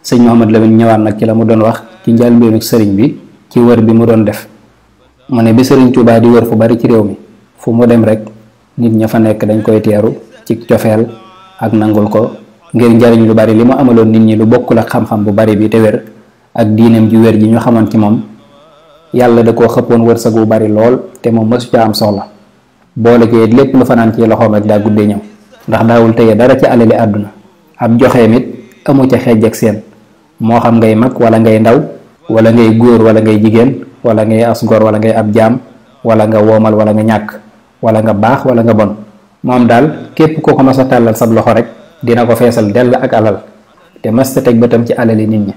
sëñ Mouhamad Lamine ñëwaat nag ci la mu doon wax ci njëlbéenu sëriñ bi ci wër bi mu doon def mu ne bi sëriñ Tuubaa di wër fu bari ci réew mi fu mu dem rek nit ña fa nekk dañ koy teeru ci cofeel ak nangul ko ngir njariñ lu bari li mu amaloon nit ñi lu bokkul ak xam-xam bu bari bi te wér ak diineem ju wér ji ñu xamoon ci moom. yàlla da koo xëppoon wërsëg bu bari lool te moom mësu ca am soxla boole ci lépp lu fanaan ci loxoom rek daa guddee ñëw ndax daawul tëye dara ci alali àdduna ab joxeem it amu ca xeej ak seen moo xam ngay mag wala ngay ndaw wala ngay góor wala ngay jigéen wala ngay asgor wala ngay ab jaam wala nga woomal wala nga ñàkk wala nga baax wala nga bon moom daal képp koo ko mas a tàllal sab loxo rek dina ko feesal dell ak alal te mas ta teg bëtam ci alali nit ñi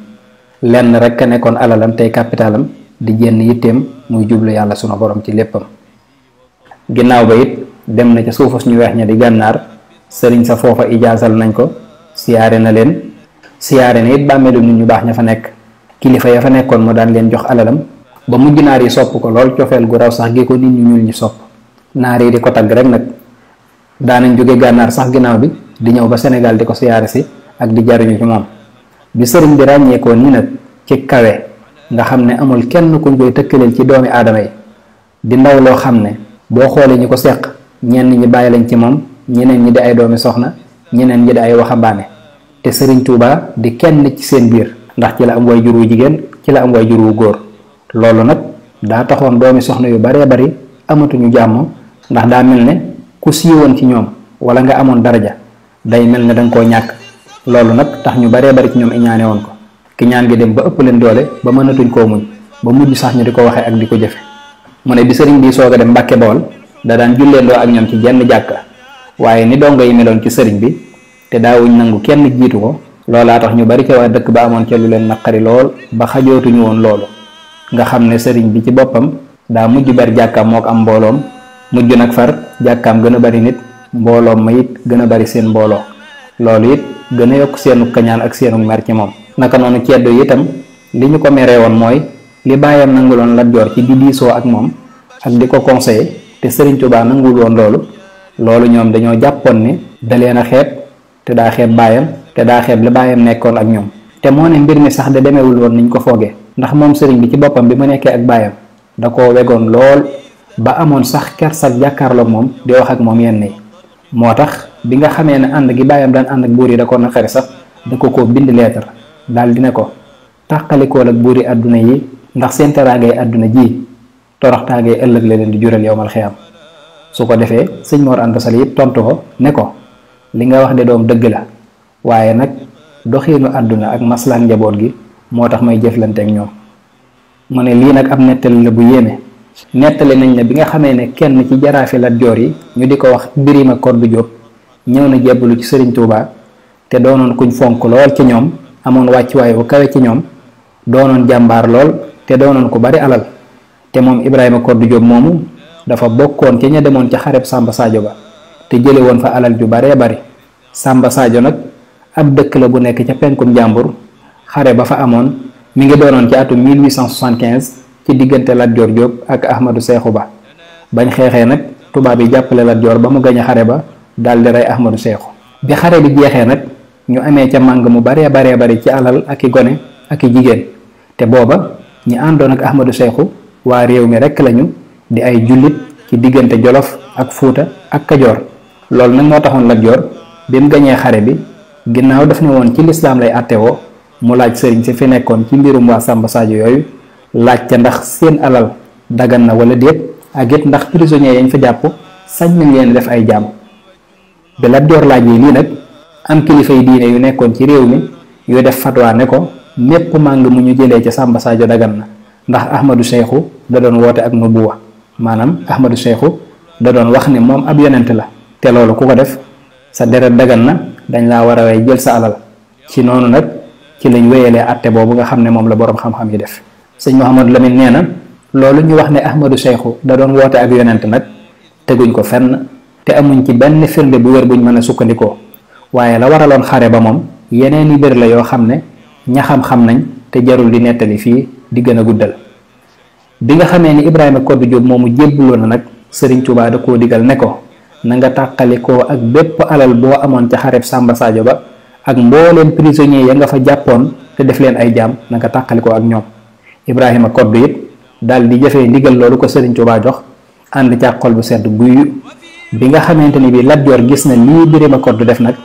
lenn rek ka nekkoon alalam tey capitalam di jenn yitteem muy jublu yàlla sunu borom ci léppam. ginnaaw ba it dem na ca suufa suñu weex ña di gànnaar sëriñ sa foofa ijaasal nañ ko siyaare na leen siyaare na it bàmmeelu nit ñu baax ña fa nekk kilifa ya fa nekkoon mu daan leen jox alalam ba mujj naar yi sopp ko lool cofeel gu raw sax gi ko nit ñu ñuul ñi sopp naar yi di ko tagg rek nag daanañ jóge gànnaar sax ginnaaw bi di ñëw ba Sénégal di ko siyaare si ak di jariñu ci moom bi sëriñ bi ràññeekoo nii nag ci kawe nga xam ne amul kenn kuñ koy tëkkaleel ci doomi aadama yi di ndaw loo xam ne boo xoolee ñi ko seq ñenn ñi bàyyi lañ ci moom ñeneen ñi di ay doomi soxna ñeneen ñi di ay waxambaane te sëriñ Tuubaa di kenn ci seen biir ndax ci la am way jur wu jigéen ci la am way jur wu góor loolu nag daa taxoon doomi soxna yu baree bari amatuñu jàmm ndax daa mel ne ku siiwoon ci ñoom wala nga amoon daraja day mel ne danga koo ñàkk loolu nag tax ñu baree bari ci ñoom iñaane woon ko ki ñaan gi dem ba ëpp leen doole ba mënatuñ koo muñ ba mujj sax ñu di ko waxee ak di ko jëfe mu ne bi sëriñ bi soog a dem Mbàkke Bawol da daan julleendoo ak ñoom ci jenn jàkka waaye ni dongo yi meloon ci sëriñ bi te daawuñ nangu kenn jiitu ko loolaa tax ñu bari ca waa dëkk ba amoon ca lu leen naqari lool ba xajootuñu woon loolu nga xam ne sëriñ bi ci boppam daa mujj ber jàkkaam moo ko am mbooloom mujj nag far jàkkaam gën a bari nit mbooloom ma it gën a bari seen mbooloo loolu it gën a yokk seenu kañaan ak seenu mer ci moom naka noonu ceddo yi itam li ñu ko meree woon mooy li bàyyam nanguloon Lat Joor ci di diisoo ak moom ak di ko conseiller te Sëriñ Tuubaa nangul woon loolu ñoom dañoo jàppoon ni da leen a xeeb te daa xeeb bàyyam te daa xeeb li bàyyam nekkoon ak ñoom te moo ne mbir mi sax de demewul woon niñ ko foogee ndax moom sëriñ bi ci boppam bi mu nekkee ak bàyyam da koo wegoon lool ba amoon sax kersal jàkkaarloog moom di wax ak moom yenn yi moo tax bi nga xamee ne ànd gi bàyyam daan ànd ak buur yi da ko naqari sax da ko bind leetar daal dina ko tàqalikool ak buur yi àdduna yi ndax seen teraangay àdduna ji toroxtaangay ëllëg la leen di jural yowmal xiyaam su ko defee sëñ Mor Anta Sali it tontu ko ne ko li nga wax de doom dëgg la waaye nag doxiinu àdduna ak maslaan njaboot gi moo tax may jëflante ak ñoom mu ne lii nag ab nettali la bu yéeme nettali nañ ne bi nga xamee ne kenn ci jaraafi Lat Joor yi ñu di ko wax Birima Koddu Jóob ñëw na jébbalu ci Sëriñ Tuubaa te doonoon kuñ fonk lool ci ñoom amoon wàccuwaay bu kawe ci ñoom doonoon jàmbaar lool te doonoon ku bari alal te moom Ibrahima Koddu Jóob moomu dafa bokkoon ca ña demoon ca xareb Samba Sadio ba te jële woon fa alal ju baree bari Samba Sadio nag ab dëkk la bu nekk ca penkum jàmbur xare ba fa amoon mi ngi doonoon ci atum 1875 ci diggante Lat Joor Jóob ak Ahmadou Seexu Ba bañ xeexee nag tubaab yi jàppale Lat Joor ba mu gañe xare ba daldi rey Ahmadou Seexu bi xare bi jeexee nag ñu amee ca màng mu baree bari ci alal ak i gone ak i jigéen te booba ñi àndoon ak Ahmadou Seexu waa réew mi rekk lañu di ay jullit ci diggante Jolof ak Fuuta ak Kajoor loolu nag moo taxoon Lat Joor bi mu gañee xare bi ginnaaw daf ne woon ci lislaam lay àttewoo mu laaj sëriñ si fi nekkoon ci mbirum waa Samba Sadio yooyu laaj ca ndax seen alal dagan na wala déet ak it ndax prisonniers yañ fa jàpp sañ nañ leen def ay jaam bi Lat Joor laajee lii nag am kilifa yi diine yu nekkoon ci réew mi yu def fatwa ne ko mépp màng mu ñu jëlee ca Samba Sadio dagan na ndax Ahmadou Seexu da doon woote ak nubuwa maanaam Ahmadou Seexu da doon wax ne moom ab yonent la te loolu ku ko def sa deret dagan na dañ laa war a way jël sa alal ci noonu nag ci lañ wéyalee atte boobu nga xam ne moom la boroom xam-xam yi def sëñ Mouhamadou Lamine nee na loolu ñu wax ne Ahmadou Seexu da doon woote ak yonent nag teguñ ko fenn te amuñ ci benn firnde bu wér buñ mën a sukkandikoo waaye la waraloon xare ba moom yeneeni mbir la yoo xam ne ña xam-xam nañ te jarul di nettali fii di gën a guddal bi nga xamee ni Ibrahima Koddu Jóob moomu jébbaloo na nag Sëriñ Tuubaa da koo digal ne ko na nga tàqalikoo ak bépp alal boo amoon ca xareb Samba Sadio ba ak mbooleem prisonnier ya nga fa jàppoon te def leen ay jaam na nga tàqalikoo ak ñoom. Ibrahima koddu it daal di jëfee ndigal loolu ko Sëriñ Tuubaa jox ànd ca xol bu sedd guy. bi nga xamante ni bi Lat Joor gis na lii Birima koddu def nag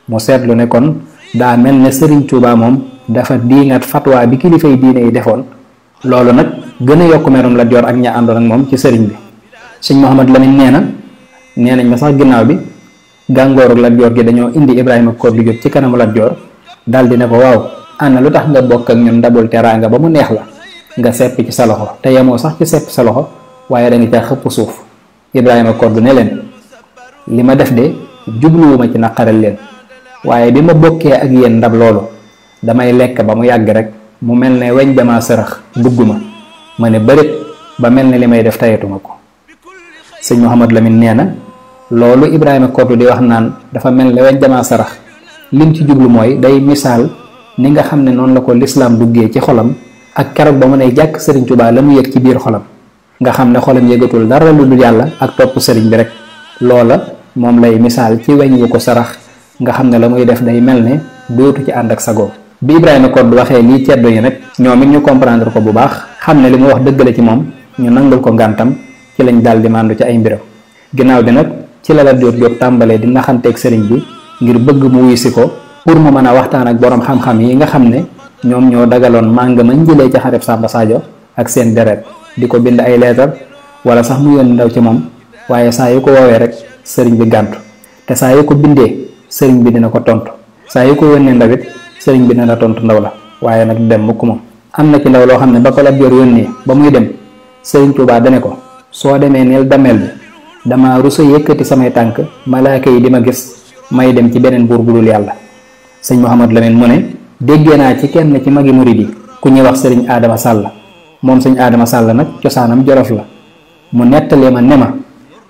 mu seetlu ne kon daa mel ne Sëriñ Tuubaa moom dafa diingat fatwa bi kilifay diine yi defoon. loolu nag gën a yokk merum Lat Joor ak ña àndoon ak moom ci sëriñ bi. sëñ Mouhamad Lamine nee nañ ma sax ginnaaw bi gàngooru Lat Joor gi dañoo indi Ibrahima koddu jóg ci kanamu Lat Joor daal di ne ko waaw ana lu tax nga bokk ak ñun ndabul teraanga ba mu neex la nga sepp ci sa loxo te yemoo sax ci sepp sa loxo waaye da nga ca xëpp suuf. Ibrahima koddu ne leen li ma def de jubluwuma ci naqaral leen waaye bi ma bokkee ak yéen ndab loolu damay lekk ba mu yàgg rek mu mel ne weñ dama sërax dugguma ma ne bërit ba mel ne li may def tayatuma ko. sëñ Mouhamad Lamine nee na loolu Ibrahima koddu di wax naan dafa mel ne weñ dama sërax lim ci jublu mooy day misaal ni nga xam ne noonu la ko lislaam duggee ci xolam ak keroog ba mu ne jàkk Sëriñ Tuubaa la mu yëg ci biir xolam nga xam ne xolam yëgatul dara lu dul yàlla ak topp sëriñ bi rek. loola moom lay misaal ci weñ wu ko sarax nga xam ne la muy def day mel ne dootu ci ànd ak sago. bi Ibrahima koddu waxee lii ceddo yi nag ñoom it ñu comprendre ko bu baax xam ne li mu wax dëgg la ci moom ñu nangul ko ngàntam ci lañ daal di màndu ci ay mbiram. ginnaaw bi nag ci la Lat Joor Jóob tàmbalee di naxanteeg sëriñ bi ngir bëgg mu wuy si ko pour mu mën a waxtaan ak boroom xam-xam yi nga xam ne ñoom ñoo dagaloon màng mañ jëlee ca xareb Samba Sadio ak seen deret di ko bind ay leetar wala sax mu yónni ndaw ci moom waaye saa yu ko woowee rek sëriñ bi gàntu te saa yu ko bindee sëriñ bi dina ko tontu saa yu ko yónnee ndawit sëriñ bi dina tontu ndaw la waaye nag dem mukk moom. am na ci ndaw loo xam ne ba ko Lat Joor yónnee ba muy dem Sëriñ Tuubaa dane ko soo demee neel dameel bi dama rusa yëkkati samay tànk malaaka yi di ma gis may dem ci beneen buur bu dul yàlla. sëñ Mouhamad Lamine mu ne déggee naa ci kenn ci magi murid yi ku ñuy wax sëriñ Adama Sall moom sëñ Adama Sall nag cosaanam Jolof la mu nettalee ma ne ma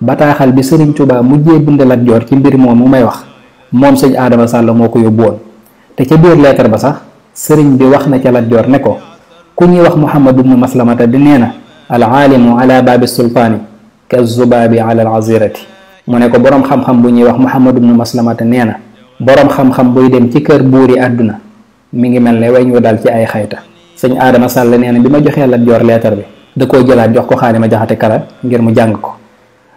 bataaxal bi Sëriñ Tuubaa mujjee bind Lat Joor ci mbir moom mu may wax moom sëñ Adama Sall moo ko yóbbu woon te ca biir leetar ba sax sëriñ bi wax na ca Lat Joor ne ko ku ñuy wax Muhammad ibnu Maslamata di nee na al aalimu ala baabi sultaani ka zubaabi ala al azirati mu ne ko boroom xam-xam bu ñuy wax Muhammad ibnu Maslamata nee na boroom xam-xam buy dem ci kër buuri àdduna mi ngi mel ne weñ wu dal ci ay xayta. sëñ Adama Sall nee na bi ma joxee Lat Joor leetar bi da koo jëlaat jox ko Xaalima Jaxate Kala ngir mu jàng ko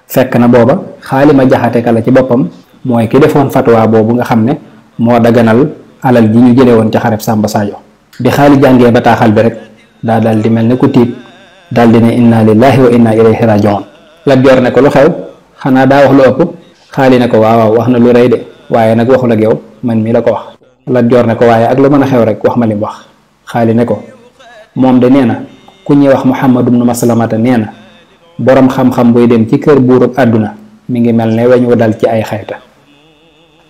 fekk na booba Xaalima Jaxate Kala ci boppam mooy ki defoon fatwa boobu nga xam ne moo daganal alal ji ñu jëlee woon ca xareb Samba Sadio. bi Xaali jàngee bataaxal bi rek daa dal di mel ne ku tiit dal di ne inna lillahi wa inna ilayhi rajiun. Lat Joor ne ko lu xew xanaa daa wax lu ëpp. Xaali ne ko waaw wax na lu rëy de waaye nag waxul ak yow man mii la ko wax. Lat Joor ne ko waaye ak lu mën a xew rek wax ma li mu wax. Xaali ne ko moom de nee na ku ñuy wax Muhammad ibnu Maslamata nee na boroom xam-xam buy dem ci kër buurub àdduna mi ngi mel ne weñ wu dal ci ay xayta.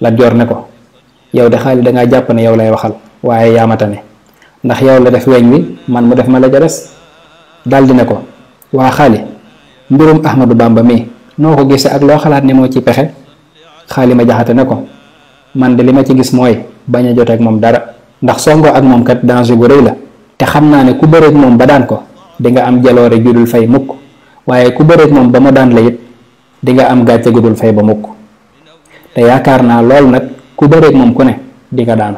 Lat Joor ne ko yow de Xaali dangaa jàpp ne yow lay waxal waaye yaamata ne ndax yow la def weñ wi man mu def ma la ja des. daldi ne ko waa Xaali mbirum Ahmadu Bamba mi noo ko gisee ak loo xalaat ne moo ci pexe. Xaalima Jaxate ne ko man de li ma ci gis mooy bañ a joteeg moom dara ndax songo ak moom kat danger bu rëy la te xam naa ne ku bëreeg moom ba daan ko di nga am jaloore judul fay mukk waaye ku bëreeg moom ba mu daan la it di nga am gàcce gudul fay ba mukk te yaakaar naa lool nag ku bëreeg moom ku ne di nga daanu.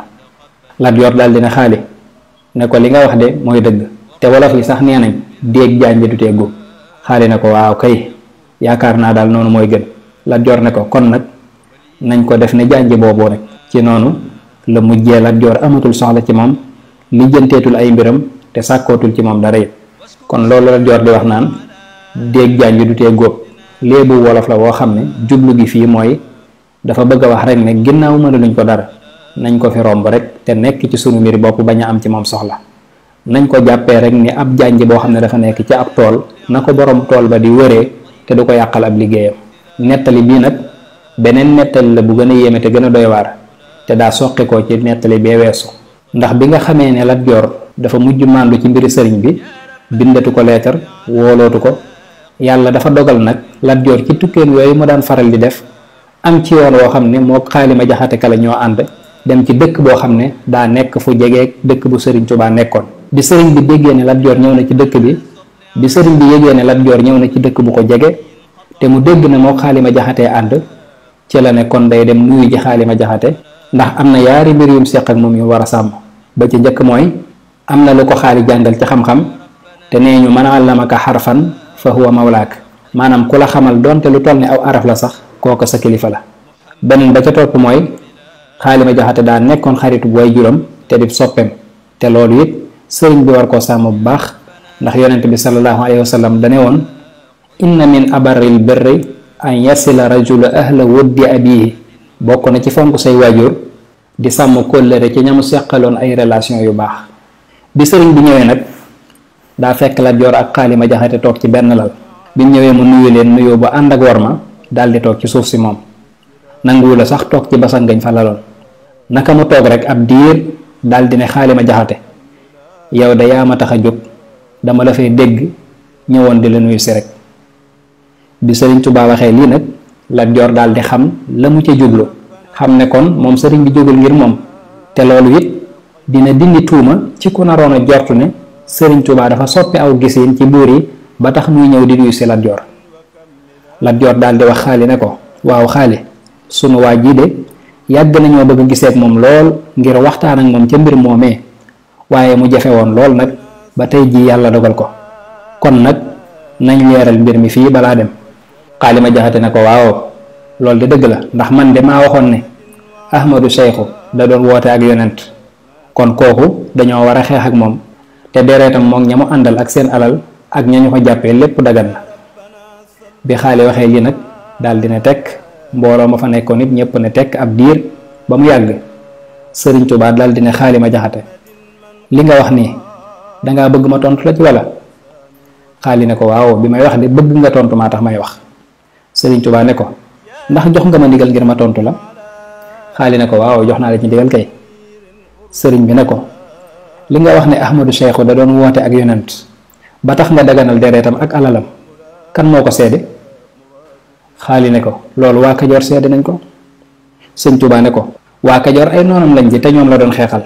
Lat Joor daal dina Xaali ne ko li nga wax de mooy dëgg te wolof yi sax nee nañ déeg jaañ bi du tee góob. Xaali ne ko waaw kay yaakaar naa daal noonu mooy gën. Lat Joor ne ko kon nag nañ ko def ne jànj boobu rek. ci noonu la mujjee Lat Joor amatul soxla ci moom lijjanteetul ay mbiram te sàkkootul ci moom dara it kon loolu Lat Joor di wax naan déeg jànj du tee góob léebu wolof la woo xam ne jublu gi fii mooy dafa bëgg a wax rek ne ginnaaw mënuluñ ko dara nañ ko fi romb rek te nekk ci sunu mbir bopp bañ a am ci moom soxla. nañ ko jàppee rek ni ab jànj boo xam ne dafa nekk ci ab tool na ko borom tool ba di wëree te du ko yàqal ab liggéeyam. nettali bii nag beneen nettali la bu gën a yéeme te gën a doy waar te daa soqi ko ci nettali bee weesu ndax bi nga xamee ne Lat Joor dafa mujj màndu ci mbiri sëriñ bi bindatu ko leetar woolootu ko yàlla dafa dogal nag Lat Joor ci tukkeem yooyu mu daan faral di def am ci yoon woo xam ne moo Xaalima Jaxate Kala ñoo ànd dem ci dëkk boo xam ne daa nekk fu jege dëkk bu Sëriñ Tuubaa nekkoon. bi sëriñ bi déggee ne Lat Joor ñëw na ci dëkk bi sëriñ bi yégee ne Lat Joor ñëw na ci dëkk bu ko jege te mu dégg ne moo Xaalima Jaxate ànd ci la ne kon day dem nuyu ji Xaalima Jaxate ndax am na yaari mbir yum seq ak moom yu war a sàmm ba ci njëkk mooy am na lu ko xaali jàngal ci xam-xam te nee ñu man allamaka xarfan fa huwa mawlaak maanaam ku la xamal donte lu toll ni aw araf la sax kooku sa kilifa la. beneen ba ca topp mooy xaali ma jaxate daa nekkoon xaritu way juram te di soppeem te loolu it sëriñ bi war koo sàmm bu baax ndax yonent bi sallallahu alayhi wa sallam dane woon inna min abarril birri an yasila rajulu ahla wuddi abihi bokk na ci fonk say waajur di sàmm kóllëre ci ñamu seqaloon ay relation yu baax. bi sëriñ bi ñëwee nag daa fekk Lat Joor ak xaali ma jaxate toog ci benn lal bi ñëwee mu nuyu leen nuyoo ba ànd ak worma daldi toog ci suuf si moom nanguwu la sax toog ci basan gañ fa laloon. naka mu toog rek ab diir daldi ne xaali ma jaxate yow de yaa ma tax a jóg dama la fay dégg ñëwoon di la nuyu si rek. bi sëriñ Tuubaa waxee lii nag Lat Joor daldi xam la mu ca jublu xam ne kon moom sëriñ bi jógul ngir moom te loolu it dina dindi tuuma ci ku naroon a jortu ne sëriñ Tuubaa dafa soppi aw gisiin ci buur yi ba tax muy ñëw di nuyu si Lat Joor. Lat Joor daldi wax xaali ne ko waaw xaali sunu waa jii de yàgg nañoo bëgg gisee ak moom lool ngir waxtaan ak moom ca mbir moomee waaye mu jafe woon lool nag ba tey jii yàlla dogal ko kon nag nañ leeral mbir mi fii balaa dem. xaali ma jaxate ne ko waaw loolu de dëgg la ndax man de maa waxoon ne Ahmadu Seyxu da doon woote ak yonent kon kooku dañoo war a xeex ak moom te dereetam moom ña mu àndal ak seen alal ak ña ñu ko jàppee lépp dagan na. bi xaali waxee lii nag daal di ne tekk mbooloo ma fa nekkoon nit ñëpp ne tekk ab diir ba mu yàgg sëriñ Tuubaa daal di ne xaali ma jaxate li nga wax nii dangaa bëgg ma tontu la ci wala. xaali ne ko waaw bi may wax de bëgg nga tontu maa tax may wax. sëriñ Tuubaa ne ko ndax jox nga ma ndigal ngir ma tontu la. xaali ne ko waaw jox naa la ci ndigal kay. sëriñ bi ne ko li nga wax ne Ahmadu Seyxu da doon woote ak yonent ba tax nga daganal deretam ak alalam kan moo ko seede. xaali ne ko loolu waa Kajoor seede nañ ko. sëñ Tuubaa ne ko waa Kajoor ay noonam lañ ji te ñoom la doon xeexal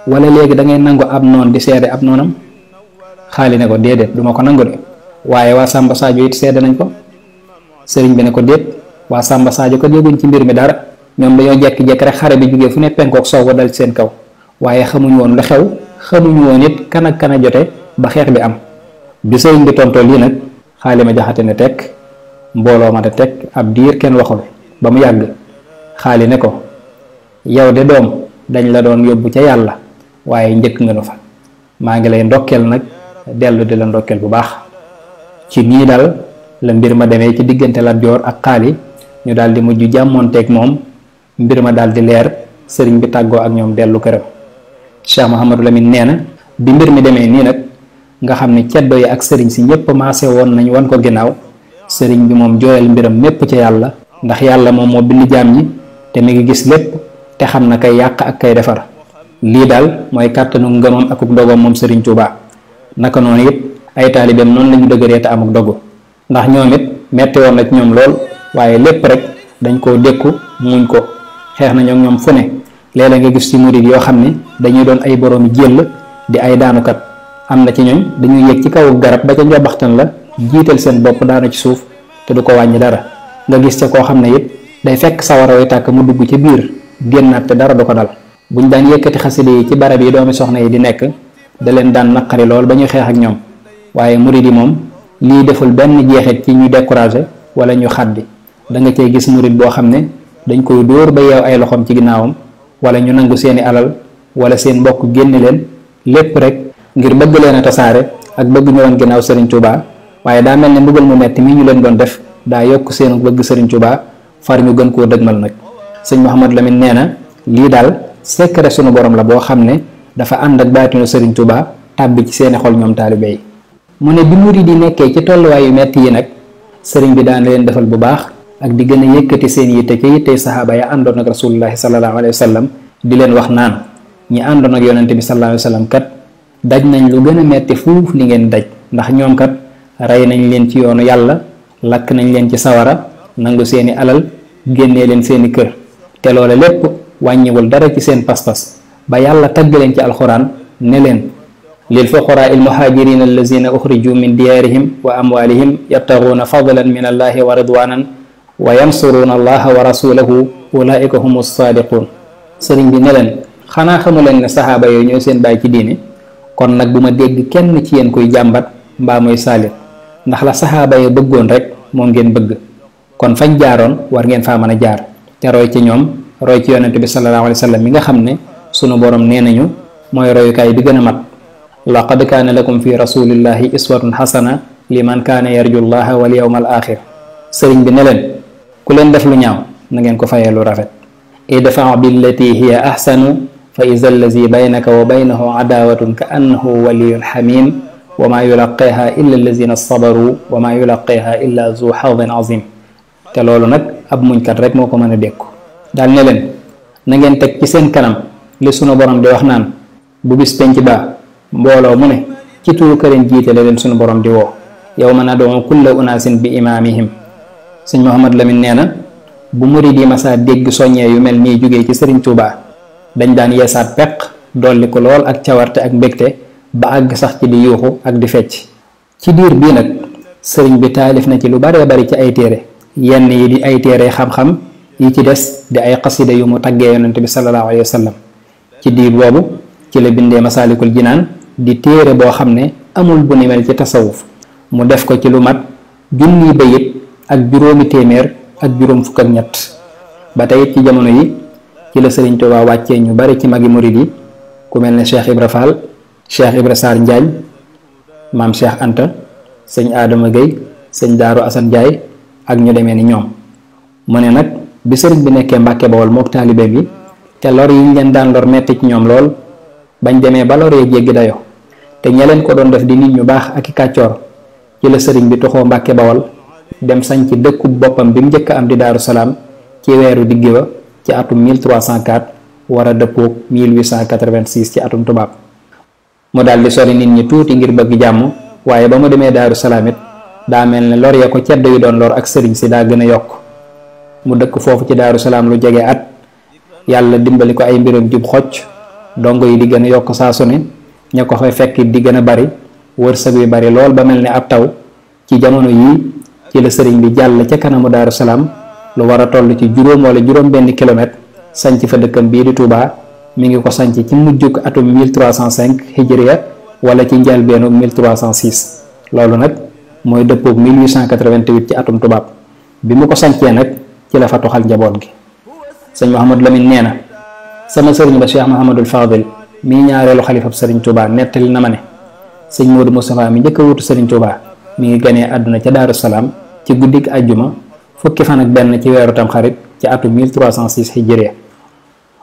wala léegi da ngay nangu ab noon di seede ab noonam. xaali ne ko déedéet duma ko nangu de waaye waa Sàmba Saajo it seede nañ ko. sëriñ bi ne ko déet waa Sàmba Saajo ko dégguñ ci mbir mi dara ñoom dañoo jekki-jekki rek xare bi jógee fu ne penkook soow dal ci seen kaw waaye xamuñ woon lu xew xamuñ woon it kan ak kan a jote ba xeex bi am. bi sëriñ bi tontoo lii nag xaali ma jaxate ne tekk mbooloo ma te tekk ab diir kenn waxul ba mu yàgg xaali ne ko yow de doom dañ la doon yóbbu ca yàlla waaye njëkk nga nu fa maa ngi lay ndokkeel nag dellu di la ndokkeel bu baax. ci nii daal la mbir ma demee ci diggante Lat Joor ak xaali ñu daal di mujj jàmmoonteeg moom mbir ma daal di leer sëriñ bi tàggoo ak ñoom dellu këram. Cheikh Mouhamadou Lamine nee na bi mbir mi demee nii nag nga xam ne ceddo yi ak sëriñ si ñëpp maase woon nañ wan ko ginnaaw sëriñ bi moom jooyal mbiram mépp ca yàlla ndax yàlla moom moo bind jaam ñi te mi ngi gis lépp te xam na kay yàq ak kay defar. lii daal mooy kàttanu ngëmam akuk dogoom moom sëriñ Tuubaa. naka noonu it ay taalibeem noonu lañu dëgëree te amuk dogu ndax ñoom it metti woon na ci ñoom lool waaye lépp rek dañ koo dékku muñ ko xeex nañu ak ñoom fu ne. léeg-léeg nga gis ci murid yoo xam ne dañuy doon ay boroomi jël di ay daanukat am na ci ñoom dañuy yëg ci kaw garab ba ca njobaxtan la jiital seen bopp daanu ci suuf te du ko wàññi dara. nga gis ca koo xam ne it day fekk sawara way tàkk mu dugg ci biir génnaat te dara du ko dal. buñ daan yëkkati xaside yi ci barab yi doomi soxna yi di nekk da leen daan naqari lool ba ñuy xeex ak ñoom waaye murid yi moom lii deful benn jeexit ci ñu découragé wala ñu xaddi. da nga cey gis murid boo xam ne dañ koy dóor ba yeew ay loxoom ci ginnaawam wala ñu nangu seeni alal wala seen mbokk génne leen lépp rek ngir bëgg leen a tasaare ak bëgg ñu woon ginnaaw Serigne Touba. waaye daa mel ne mbugal mu metti mii ñu leen doon def daa yokk seenu bëgg Serigne Touba far ñu gën koo dëgmal nag. sëñ Mouhamadou Lamine nee na lii daal secret sunu borom la boo xam ne dafa ànd ak baatinu Serigne Touba tàbbi ci seeni xol ñoom taalibe yi. mu ne bi murid yi nekkee ci tolluwaay yu metti yi nag sëriñ bi daan leen defal bu baax ak di gën a yëkkati seen yitte ca yittey saxaaba ya àndoon ak rasulullahi sallallahu alayhi wa sallam di leen wax naan ñi àndoon ak yonente bi sallallahu alayhi wa sallam kat daj nañ lu gën a metti fuuf li ngeen daj ndax ñoom kat rey nañ leen ci yoonu yàlla lakk nañ leen ci sawara nangu seeni alal génnee leen seeni kër te loola lépp wàññiwul dara ci seen pas-pas ba yàlla tagg leen ci alxuraan ne leen lil fuqaraa il muhaajiriina allazina uxriju min diyaarihim wa amwaalihim yabtaguuna fadlan min allahi wa ridwanan wa yansuruuna allaha wa rasulahu ulaika humu saadiquun. sëriñ bi ne leen xanaa xamu leen ne saxaaba yooyu ñooy seen baay ci diine kon nag bu ma dégg kenn ci yéen koy jàmbat mbaa muy saalit ndax la saxaaba yi bëggoon rek moo ngeen bëgg kon fañ jaaroon war ngeen faa mën a jaar te roy ci ñoom roy ci yonent bi sallallahu alayhi wa sallam mi nga xam ne sunu borom nee nañu mooy royukaay bi gën a mat laqad kaana lakum fi rasulillahi iswatun xasana liman kaana yarju llaha wal yawmal axir sëriñ bi ne leen ku leen def lu ñaaw na ngeen ko fayee lu rafet idfa billati hiya ahsanu fa iza allazi baynaka wa baynahu adawatun ka annahu waliyun xamim wa ma yulaqiha illa allazina sabaru wa ma yulaqiha illa zu xadin azim te loolu nag ab muñkat rek moo ko mën a dékku daal ne leen na ngeen teg ci seen kanam li sunu borom di wax naan bu bis penc ba mbooloo mu ne ci turu këleen jiite la leen sunu borom di woo yawma nad'u kulla unaasin bi imaamihim sëñ Mouhamad Lamine nee na bu murid yi masaa dégg soññee yu mel nii jógee ci Sëriñ Tuubaa dañ daan yeesaat peq dolli ko lool ak cawarte ak mbégte ba àgg sax ci di yuuxu ak di fecc ci diir bii nag sëriñ bi taalif na ci lu baree bari ci ay téere yenn yi di ay téere xam-xam yi ci des di ay xasida yu mu taggee yonent bi sallallahu alayhi wa sallam ci diir boobu ci la bindee masaalikul jinaan di téere boo xam ne amul bu ni mel ci tasawuf mu def ko ci lu mat junniy bayit ak juróomi téeméer ak juróom fukk ak ñett ba tey it ci jamono yi ci la Sëriñ Tuubaa wàccee ñu bari ci magi murid yi ku mel ne Cheikh Ibra Fall Cheikh Ibra Sarr Njaañ maam Cheikh Anta sëñ Adama Gueye sëñ Daaru Asan Njaay ak ñu demee ni ñoom mu ne nag bi sëriñ bi nekkee Mbàkke Bawol mook taalibe bi te lor yi ñu leen daan lor metti ci ñoom lool bañ demee ba lor yee jéggi dayo te ña leen ko doon def di nit ñu baax ak i kàccoor ci la sëriñ bi toxoo Mbàkke Bawol dem sañ ci dëkkub boppam bi mu njëkk am di Daaru Salaam ci weeru diggi ba ci atum 1304 war a dëppoog 1886 ci atum tubaab mu daal di sori nit ñi tuuti ngir bëgg jàmm waaye ba mu demee Daaru Salaam it daa mel ne lor ya ko ceddo yu doon lor ak sëriñ si daa gën a yokk mu dëkk foofu ci Daaru Salaam lu jege at yàlla dimbali ko ay mbiram jub xocc dongo yi di gën a yokk saa su ne ña ko fay fekk di gën a bari wërsëg wi bari lool ba mel ne ab taw ci jamono yii ci la sëriñ bi jàll ca kanamu Daaru Salaam lu war a toll ci juróom wala juróom benn kilomètre sanc fa dëkkam bii di Touba mi ngi ko sanc ci mujjuk atum 1305 hijriya wala ci njëlbeenu 1306 loolu nag mooy dëppoog 1888 ci atum tubaab bi mu ko sancee nag ci la fa toxal njaboot gi sëñ Mouhamad Lamine nee na sama sëriñ ba Cheikh Mouhamadul Fadil mii ñaareelu xalifab sëriñ Touba nettali na ma ne sëñ Modou Moustapha mi njëkk a wutu sëriñ Touba mi ngi ganee àdduna ca Daaru Salaam ci guddik àjjuma fukki fan ak benn ci weeru tamxarit ci atum 1306 hijriya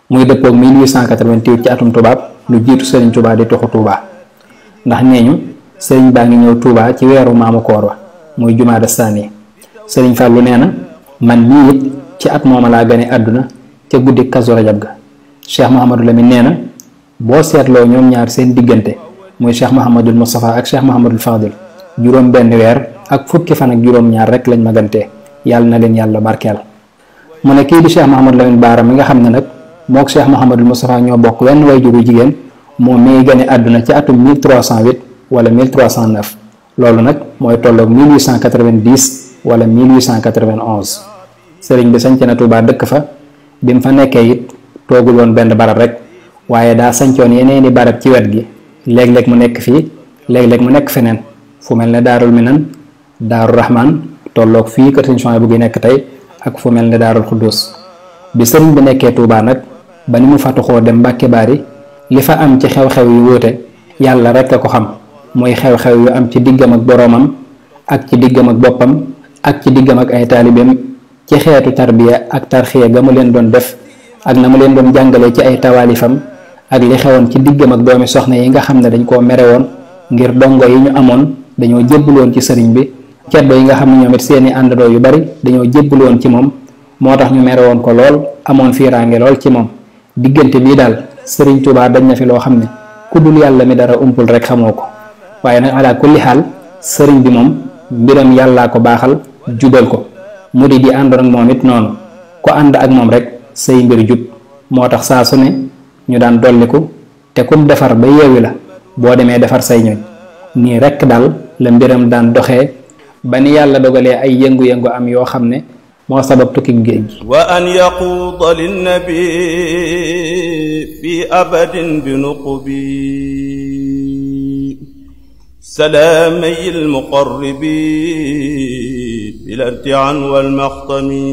muy dëppoog 1888 ci atum tubaab lu jiitu sëriñ Touba di toxu Touba ndax nee ñu sëriñ baa ngi ñëw Touba ci weeru maamu koor wa muy jumaada saani sëriñ Fàllu nee na man mii it ci at mooma laa gane àdduna ca guddik Kazu Rajab ga Cheikh Mouhamadou Lamine nee na boo seetloo ñoom ñaar seen diggante muy Cheikh Mouhamadul Moustapha ak Cheikh Mouhamadul Fadil juróom benn weer ak fukki fan ak juróom ñaar rek lañ magantee yàlla na leen yàlla barkeel mu ne kii di Cheikh Mouhamadou Lamine Baara mi nga xam ne nag mook Cheikh Mouhamadul Moustapha ñoo bokk wenn way juru jigéen moom mi ngi gane àdduna ci atum 1308 wala 1309 loolu nag mooy tolloog 1890 wala 1891 sëriñ bi sanc na Touba dëkk fa bi mu fa nekkee it toogul woon benn barab rek waaye daa sancoon yeneeni barab ci wet gi léeg-léeg mu nekk fii léeg-léeg mu nekk feneen fu mel ne Daarul Minan Daaru Rahman tolloog fii kër sëñ Souhaïbou bu nekk tey ak fu mel ne Daarul Xuddus bi sëriñ bi nekkee Touba nag ba ni mu fatuxoo dem Mbàkke Baari li fa am ci xew-xew yu wuute yàlla rek a ko xam muy xew-xew yu am ci diggam ak boroomam ak ci diggam ak boppam ak ci diggam ak ay taalibeem ci xeetu tarbiya ak tarxiya ga mu leen doon def ak na mu leen doon jàngale ci ay tawaalifam ak li xewoon ci diggam ak doomi soxna yi nga xam ne dañ koo mere woon ngir dongo yi ñu amoon dañoo jébbaloon ci sëriñ bi ceddo yi nga xam ne ñoom it seeni àndandoo yu bari dañoo jébbaloon ci moom moo tax ñu mere woon ko lool amoon fiiraange lool ci moom diggante bii daal sëriñ Touba dañ na fi loo xam ne ku dul yàlla mi dara umpul rek xamoo ko waaye nag ala kulli xaal sëriñ bi moom mbiram yàllaa ko baaxal jubal ko mu di àndoon ak moom it noonu ku ànd ak moom rek say mbir jub moo tax saa su ne ñu daan dolliku te kum defar ba yeewi la boo demee defar say ñoñ nii rekk daal la mbiram daan doxee ba ni yàlla dogalee ay yëngu-yëngu am yoo xam ne moo sabab tukki géej gi wa an yaquuda linnabi fi abadin bi nuqubi salaamay almuqarribi bil irti'aan wal maxtami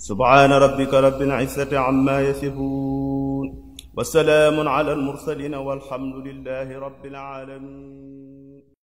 subhaana rabbika rabbil izzati ammaa yasifuun wa salaamun alal mursaliin walhamdu lillaahi rabbil aalamiin